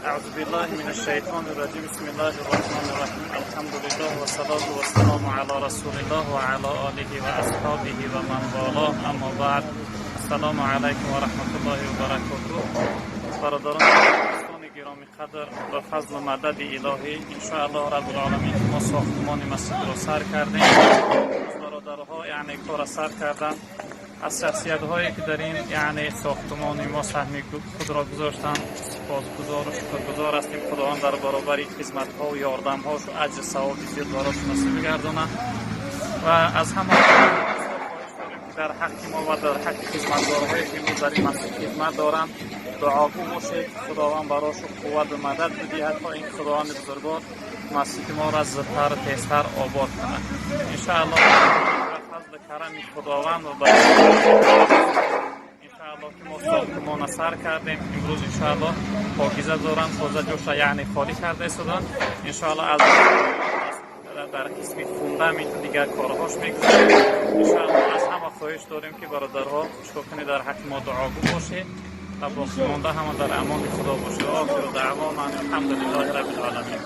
أعوذ بالله من الشيطان الرجيم، بسم الله الرحمن الرحيم. الحمد لله والصلاة والسلام على رسول الله وعلى آله وأصحابه ومن والاه. أما بعد، السلام عليكم ورحمة الله وبركاته. Бародарон, дӯстони гиромӣ қадр, ба фазлу мадади илоҳӣ, иншоаллоҳ раббулоламин, мо сохтмони масҷидро сар кардем. Бародарҳо, яъне, кора сар карданд. Аз шахсиятҳое ки дар ин, яъне, сохтмони мо саҳми худро гузоштанд, сипосгузору шукргузор ҳастем. Худованд дар баробари хизматҳо ёрдамҳошу аҷр савоби зиёд барош насиб бигардонад. Ва аз ҳама хоҳиш дорем, ки дар ҳаққи мо ва дар ҳаққи хизматгорҳое ки имрӯз дар ин масҷид хизмат доранд, дуогӯ бошед. Худованд барошу қуввату мадад бидиҳад, то ин Худованди бузургвор масҷиди моро зудтару тезтар обод кунад, иншоаллоҳ. Фазли карами Худованд ва иншоаллоҳ ки мо сохтмона сар кардем имрӯз, иншоаллоҳ, покиза доранд, тоза ҷоша, яъне, холӣ карда истоданд. Иншоаллоҳ, аз дар қисми фундаменту дигар корҳош мегузарем. Иншоаллоҳ, аз ҳама хоҳиш дорем, ки бародарҳо, чикор кунед, дар ҳаққи мо дуогӯ бошед ва боқимонда ҳама дар амони Худо бошед. آخر دعوانا الحمد لله رب العالمين.